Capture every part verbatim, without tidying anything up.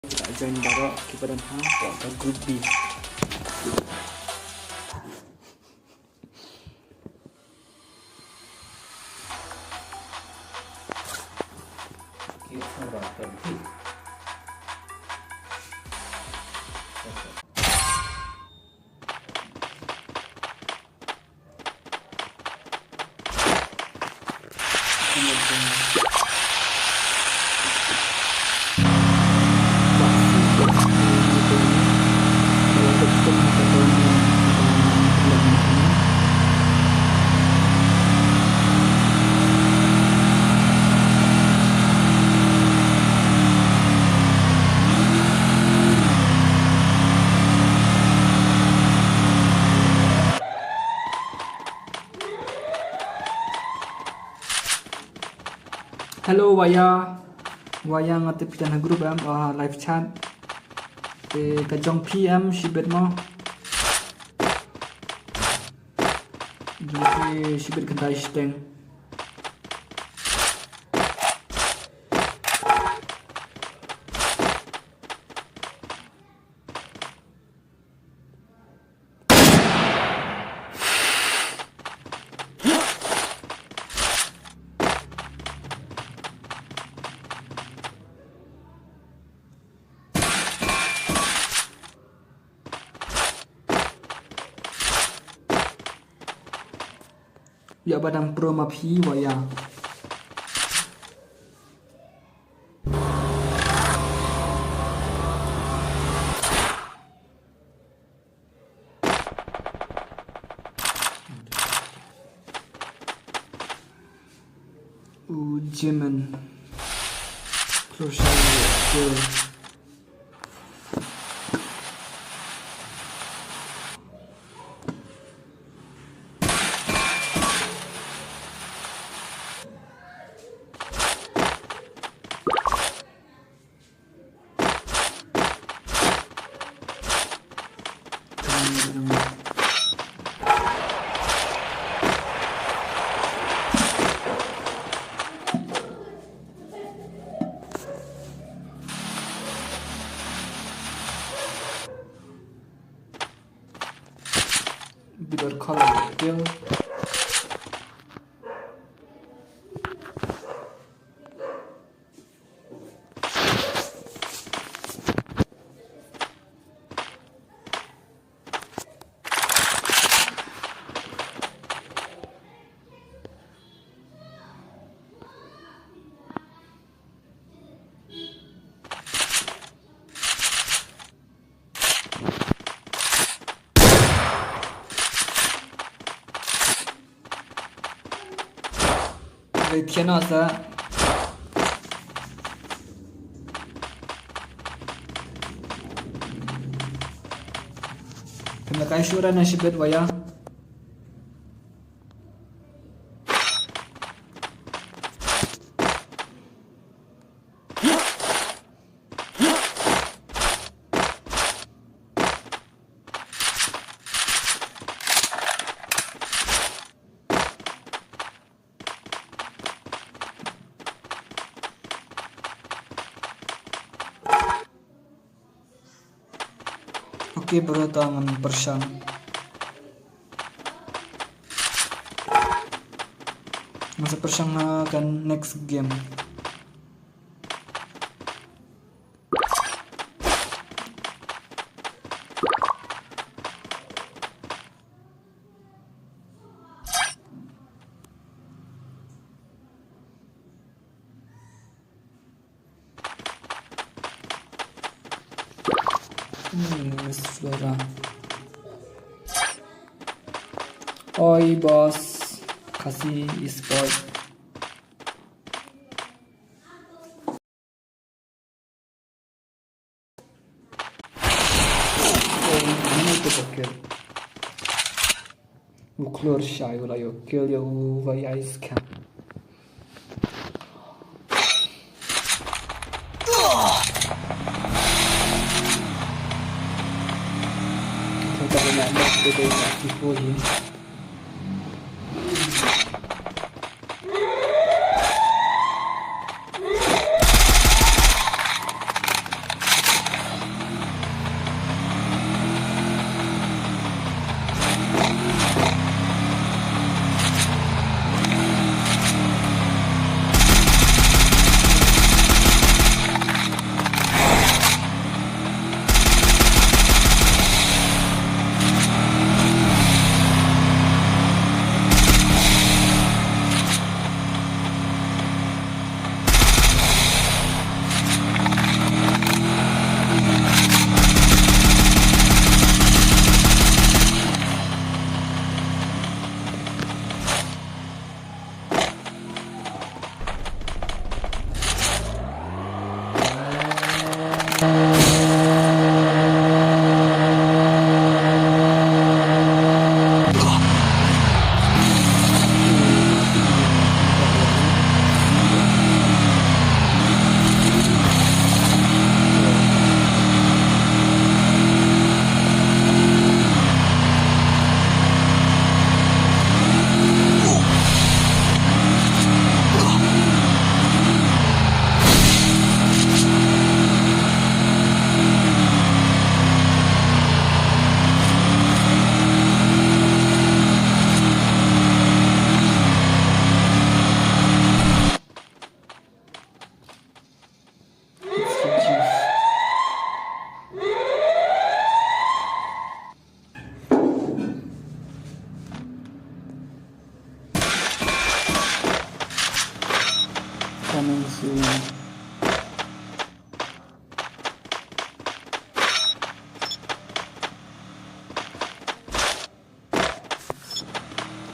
Kita join baroh kiba don ha ka group B. Hello, Waya. Waya, nga tip phi don ha group em, ah, live chat. Te ka jong phi em shibit mo. Jong phi shibit khyndai shiteng. Ïa ba dang pro ma phi, Waya. U Jimin. Close shot. Bidor color kill. Lei thiana sa. Pynlehkai shuh na shibit, Waya. Okay bro, ta ngan pyrshang. Ngan sa pyrshang ha ka next game. Hmm, Miss Flora. Oi, boss. Khasi Esport. U khlur shai u la ïoh kill ïa u Waya scam.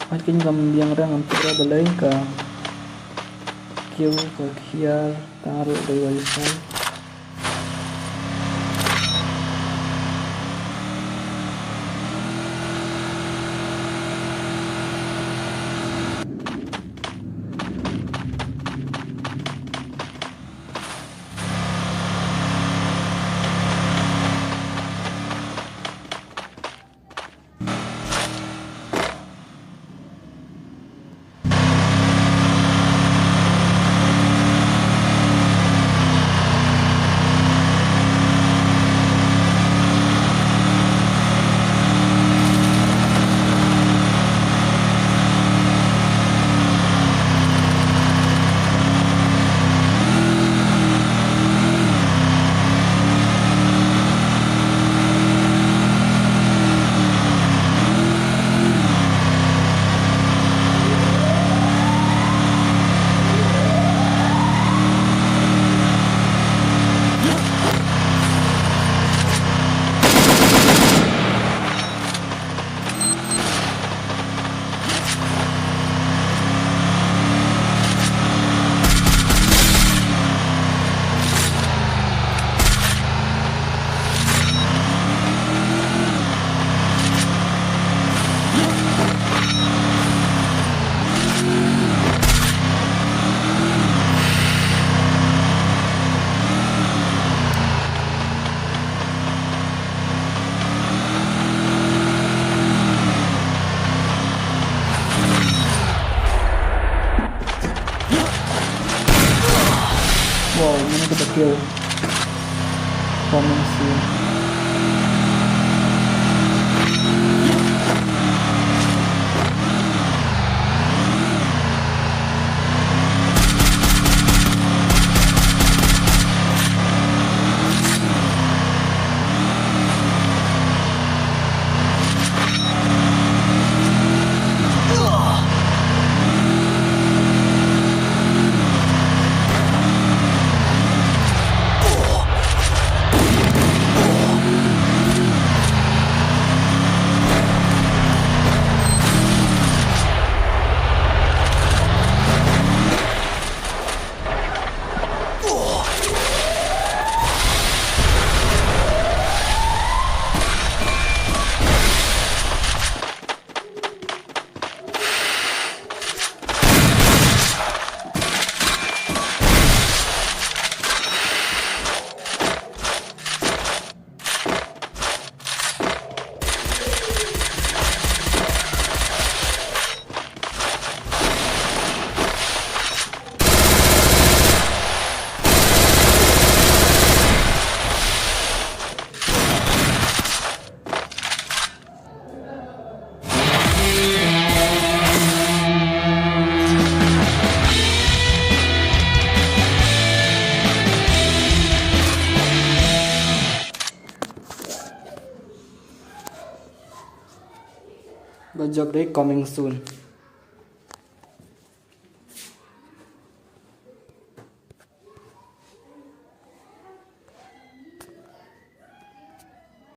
Hajkin kam biang rang am tira balai ka kiew ka khiar tang ruh dei wa isal. Wow, mano ka ba kill? Coming soon. Ba jop dei coming soon.